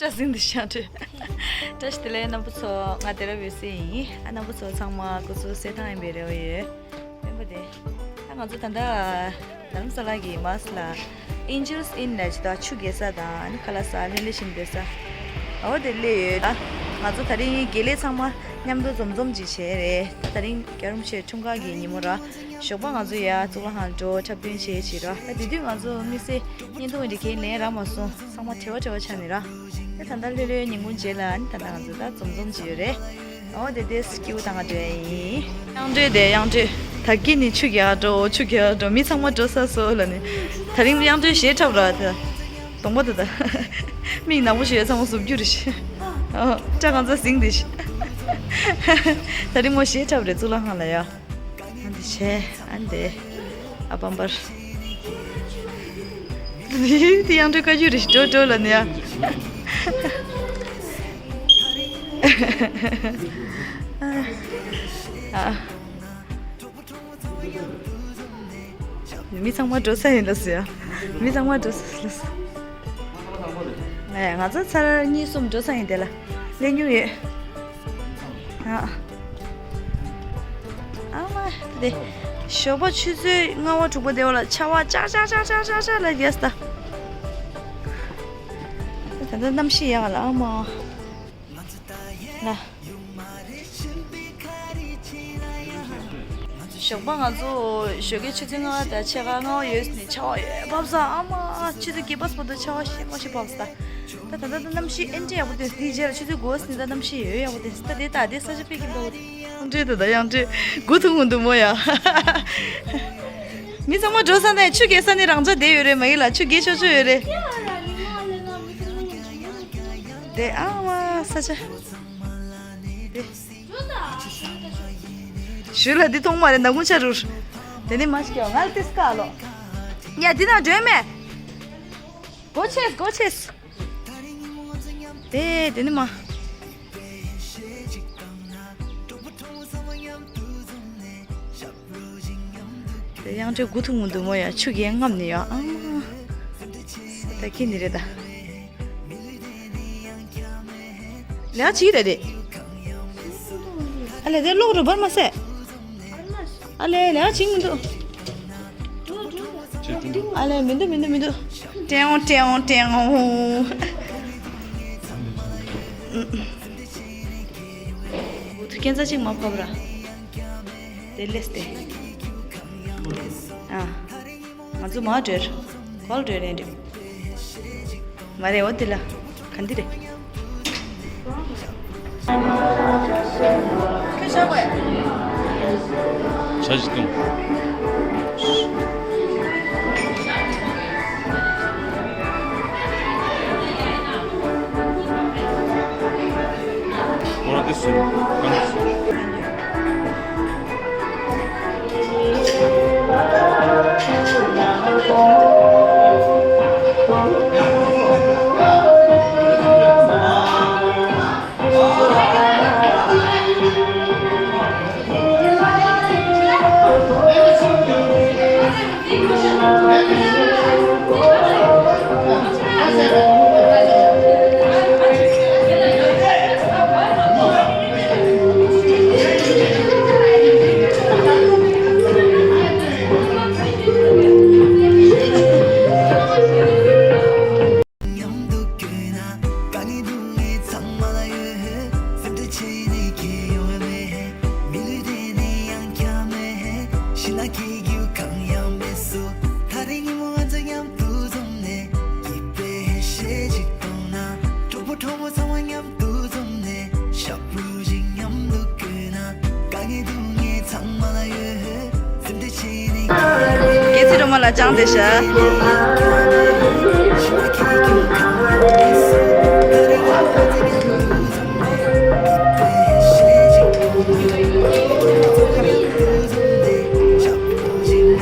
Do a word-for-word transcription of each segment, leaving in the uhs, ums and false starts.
བཀྲ་ཤིས་བདེ་ལེགས། རྣམ་པ་ཚོ། ང་དེ་ར་བོད་སེ་ཡིན། ཨ། རྣམ་པ་ཚོ་ཚང་མ་སྐུ་གཟུགས་གསལ་ཐང་ཡིན་པའི་རེ་བ་ཡོད། སྤེན་པ་དེ། ཨ། ང་ཚོ་ད་ལྟ་རྡ་རམ་ས་ལ་གི་མར་ལ་Angels Inn ལབ་ཅིག་དང་ཆུ་རྐྱལ་ས་དང་ཨ་ནི་ཁ་ལག་ཟ་ལྷོད་ལྷོད་བྱེད་སྡོད་ས། འོ་དེ་སླེབས་ཡོད། ཨ། ང་ཚོ་དེ་རིང་དགེ་ལས་ཚང་མ་མཉམ་དུ་འཛོམས་འཛོམས་ཅིག་བྱས་རེད། ད་དེ་རིང་རྒྱལ་རོམ་ཆེ་འཁྲུངས་སྐར་གྱི་ཉིན་མོ་ར། ཞོགས་པ་ང་ཚོ་ཡར་གཙུག་ལག་ཁང་འགྲོ་འཁྲབ་སྟོན་བྱེད་བྱེད་ར། ད་དེ་དུས་ང་ཚོ་དམིགས་བསལ་བརྙན་ཐུང་འདི་གའི་ལན་རག་མ་སོང་། ཚང་མ་བྲེལ་བ་བྲེལ་བ་ཆགས་ནས་ར། ད་ད་ལྟ་ལྷོད་ལྷོད་ཉིན་གུང་རྗེས་ལ་ཨ་ནི་ད་ལྟ་ང་ཚོ་ད་འཛོམས་འཛོམས་ཅིག་ཡོད་རེད། འོ་དེ་དེ་སྐྱིད་པོ་བཏང་ག་འགྲོ་ཡ་ཡིན། དབྱངས་སྒྲོལ་དེ། དབྱངས་སྒྲོལ། ད་གིན་ནི་ཆུ་རྐྱལ་འགྲོ། ཆུ་རྐྱལ་འགྲོ། མི་ཚང་མ་འགྲོ་ས་སོ་ལ་ནི། ད་རིང་དབྱངས་སྒྲོལ་གཞས་འཁྲབ་ར་ད། གདོང་པ་དེ་ད། མིག་ནག་པོ་ཞིག་ཡོད། ཚང་མ་གཟུགས་འགྱུར་རེ་ཞིག་ཨོ། སྐྲ་གང་ཚ་ཟིང་དེ་ཞིག་ད་རིང་མོ་གཞས་འཁྲབ་རེད་གཙུག་ལག་ཁང་ལ་ཡ། ཨ་འདི་བྱས། ཨ་འདི། ཨ་བམ་པར། འདི་དེ་དབྱངས་སྒྲོལ་བཀའ་བརྒྱུད་རེ་ཞིག་འགྲོ་འགྲོ་ལ་ནི་ཡ། ཨ། མི་ཚང་མ་འགྲོ་ས་ཡིན་ལ་ཟེར་ཡ། མི་ཚང་མ་འགྲོ་ས་ལ་ཟེར། ཨེ། ང་ཚོ་ཚར་གཉིས་གསུམ་འགྲོ་ས་ཡིན་དེ་ལ། སླེབས་མྱོང་ཡོད། ཨ། ཨ་མ་དེ། ཞོགས་པ་ཆུ་ཚོད་ལྔ་པ་དྲུག་པ་དེ་བ་ལ་ཆར་པ་ཅག་ཅག་ལ་རྒྱས་ད། ད་ལྟ་གནམ་གཤིས་ཡག་ལ། ཨ་མ། ལ། ཞོགས་པ་ང་ཚོ་ཞོགས་ཀའི་ཆུ་ཚོད་ལྔ་པ་དང་ཕྱེད་ཀ་ལྔ་པ་ཡོལ་ནས་ཆར་པ་ཡོད་བབས་ས། ཨ་མ། ཆུ་ཚོད་བརྒྱད་པ་ཙམ་པོ་དུ་ཆར་པ་ཞེ་པོ་ཞིག་བབས་ས། ད་ད་ལྟ་ད་གནམ་གཤིས་ཨེ་འདྲ་ཡག་པོ་འདུག་དེའི་རྗེས་ལ་ཆུ་ཚོད་དགུ་པ་ཟིན་ད་གནམ་གཤིས་ཡོད་ཡག་པོ་འདུག་ད་དེ་ད་དེ་ས་ཆ་དཔེ་སྐྱིད་པོ་འདུག་དབྱངས་སྒྲོལ་དང་། དབྱངས་སྒྲོལ་མགོ་ཐུག་འོང་འདུག་མོ་ཡ། མི་ཚང་མ་འགྲོ་ས་ནས་ཆུ་རྐྱལ་ས་ནི་རང་འཇགས་བསྡད་ཡོད་རེད། མ་ཡིན་ལ་ཆུ་རྐྱལ་ཆོག་ཆོག་ཡོད་རེད། དེ་ཨ་མ་ས་ཆ། དེ། ཞུ་ལ་འདི་མཐོང་མ་རེད། ནག་ཁུང་ཆ་རུར། དེ་ནི་མ་ཞིག་ང་ལ་ཏིས་ཀ་ལོ། ཡ་འདི་ན་འདྲེ་མེད། སྒོ་ཕྱེས། སྒོ་ཕྱེས། དེ་དེ་ནི་མ། དེ་དབྱངས་སྒྲོལ་མགོ་ཐུག་མི་འདུག་མོ་ཡ། ཆུ་རྐྱལ་རྔམ་ནི་ཡ། ཨང་། ད་ཁྱི་ནི་རེད་ད། ལས་ཀ་བྱེད་ཀྱི་རེད་དེ། ཨ་ལས་དེ་གློག་རུ་འབར་མ་ཟད། ཨ་ལས་ལས་ཀ་བྱེད་མི་འདུག་ཨ་ལས་མི་འདུག་མི་འདུག་མི་འདུག་ཀྲེའོ་ཀྲེའོ་ཀྲེའོ། འུ་ཐུག་ཁྱད་མཚར་ཅིག་མ་ཕབ་ར། དེ་ལས་དེ། ཨ། ང་ཚོ་མར་འགྲོ། གོལ་འགྲོ་ནས་འགྲོ། མ་རེད། འོ་དེ་ལ། ག་འདི་རེད། ཁྱོད་ཤ་བ་ཡ། ཇ་ཅིག་བཏུང་། ཁོ་རང་དེ་སུ་གང་། སྐྱེ་ཚེ་སྒྲོལ་མ་ལ་བཅངས་ཏེ་བཞག་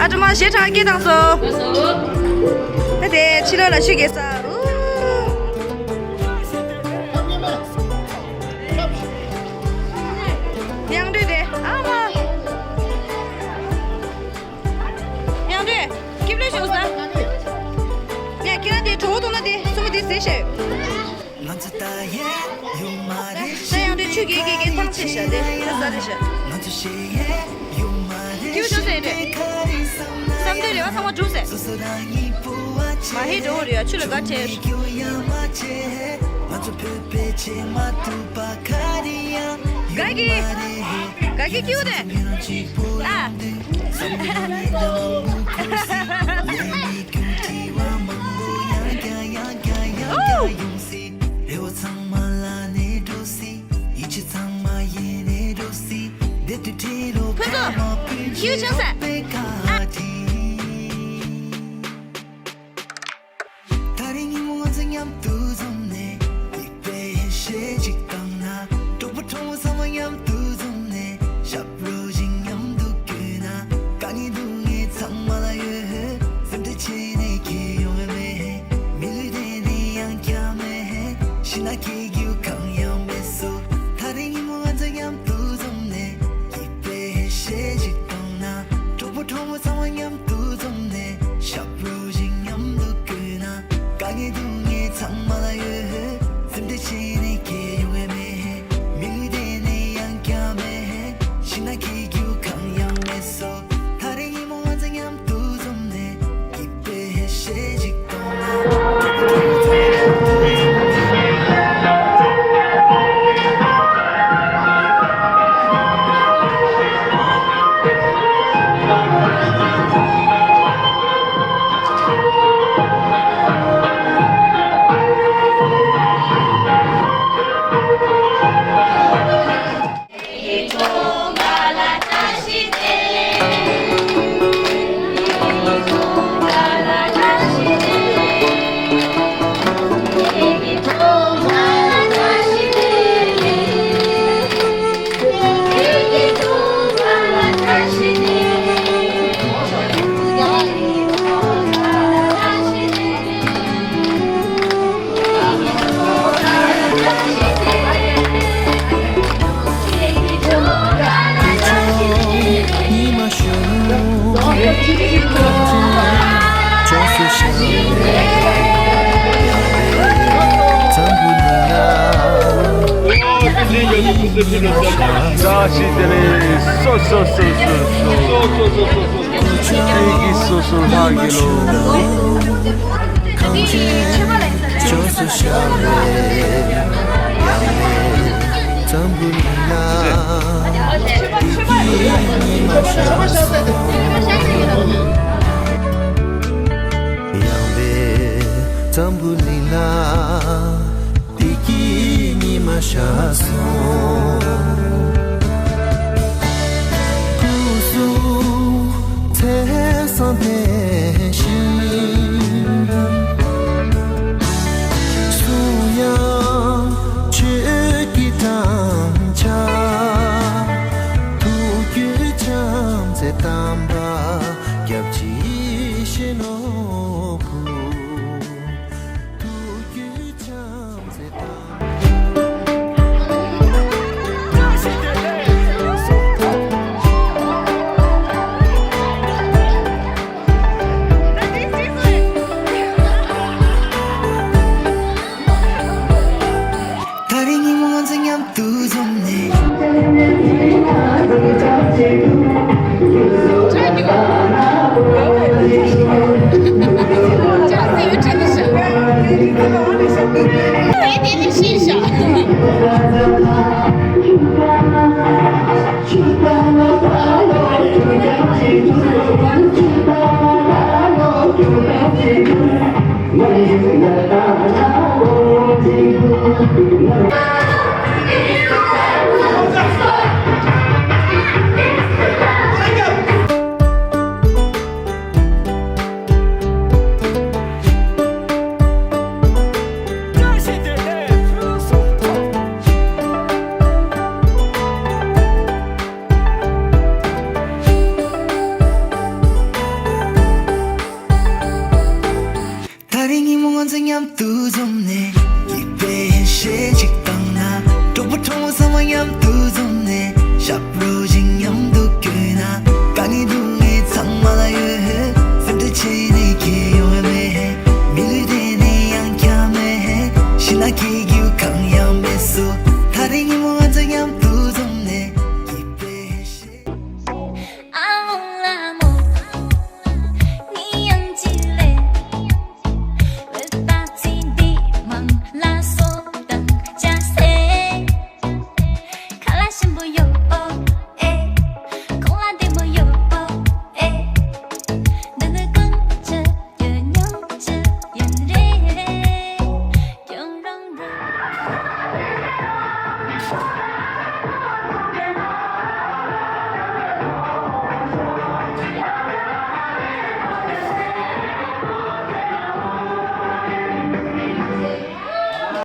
ཨ་སྒྲོལ་མ་གཞས་གྲགས་སྐད་བཏང་སོང་། ཨ་དེ་ཕྱི་ལོགས་ལ་ཆུ་རྐྱལ་ས། དབྱངས་སྒྲོལ་དེ་ཨ་མ། དབྱངས་སྒྲོལ། སྐྱིབས་ལོས་བྱུང་ས། ཡ་ཁྱེད་རང་དེ་གྲོགས་པོ་མཐོང་ན་དེ་གསུམ་པོ་དེ་ཟེར་ཤེས། ད་ཡང་དེ་ཆུ་གི་གི་གི་ཐང་ཆད་ཤག་དེ་ས་རེད་ཤག་ཁྱེའུ་ཅུང་ཟད་རེད། བསམ་དོན་རེ་བ་ཚང་མ་འགྲུབ་ཟེར། མ་ཧེ་འགྲོ་རེད་ཡ། ཆུ་ལ་དགའ་བྲལ། ག་གི་ག་གི་ཁྱེའུ་དེ། ཨ། ཨོ། རེ་བ་ཚང་མ་ལ་ནས་འགྲོ་སྲིད། ཡིད་ཆེས་ཚང་མ་ཡེ་ནས་འགྲོ་སྲིད། བདེ་སྡུག་ཁྲིད་རོགས། ཕུན་ཚོགས། ཁྱེའུ་ཅུང་ཟད། ཨ། ད་རེས་ཉིན་མོ་ང་ཚོ་མཉམ་དུ་འཛོམས་ནས། སྡིག་པའི་ཡེ་ཤེས་ཅིག་བཏང་ན། གྲོགས་པོ་གྲོགས་མོ་ཚང་མ་མཉམ་དུ་འཛོམས་ནས། ཞབས་བྲོ་ཞིག་མཉམ་དུ་བརྐོས་ན། དཀའ་ངལ་སྡུག་བསྔལ་ཚང་མ་ལ་ཡོད། སེམས་ཁྲལ་བྱས་ནས་ཁྱད་ཡོང་བ་མེད། མི་ལུས་བདེ་ནས་ཡང་བསྐྱར་མེད། ཤི་ན་སྐྱེ་རྒྱུ་གང་ཡང་མེད་སོ། ད་རེས་ཉིན་མོ་ང་ཚོ་མཉམ་དུ་འཛོམས་ནས། སྡིག་པའི་ཡེ་ཤེས་ཅིག་བཏང་ན། གྲོགས་པོ་གྲོགས་མོ་ཚང་མ་མཉམ་དུ་འཛོམས་ནས། ཞབས་བྲོ་ཞིག་མཉམ་དུ་བརྐོས་ན། དཀའ་ངལ་སྡུག་བསྔལ་ཚང་མ་ལ་ཡོད། སེམས་ཁྲལ་བྱས་ནས་ཁྱད་ཡོང་བ་མེད། མི་ལུས་བདེ་ནས་ཡང་བསྐྱར་མེད། ཤི་ན་སྐྱེ་རྒྱུ་གང་ཡང་མེད་སོ། ད་རེས་ཉིན་མོ་ང་ཚོ་མཉམ་དུ་འཛོམས་ནས། སྡིག་པའི་ཡེ་ཤེས་ཅིག་བཏང་ན། བཀྲ་ཤིས་བདེ་ལེགས། སོ་སོ་སོ་སོ་སོ། སོ་སོ་སོ་སོ་སོ། སོ་སོ་སོ་སོ་ལྷག་གི་ལོ། གང་ཅི་ཅོ་སུ་ཤ་བའི་ཡང་མེད་ཙམ་བུ་ལ། ཡང་མེད་ཙམ་བུ་ལ། བདེ་སྐྱིད་ཉི་མ་ཤར་སོང་། སྐུ་གཟུགས་ཚེ་བཟང་དེ་བཞིན། གསུང་དབྱངས་ཆོས་ཀྱི་སྦྲང་ཆར། ཐུགས་རྒྱུད་བྱམས་བརྩེ་དམ་པ་སྐྱབས་མཆི་བཞེས་ནོར་བུ། ད་རེས་ཉིན་མོ་ང་ཚོ་མཉམ་དུ་འཛོམས་ནས། ད་རེས་ཉིན་མོ་ང་ཚོ་མཉམ་དུ་འཛོམས་ནས། སྐྱིད་པའི་ཡེ་ཤེས་ཅིག་བཏང་ན། གྲོགས་པོ་གྲོགས་མོ་ཚང་མ་མཉམ་དུ་འཛོམས་ནས། ཞབས་བྲོ་ཞིག་མཉམ་དུ་བརྐོས་ན། དཀའ་ངལ་སྡུག་བསྔལ་ཚང་མ་ལ་ཡོད།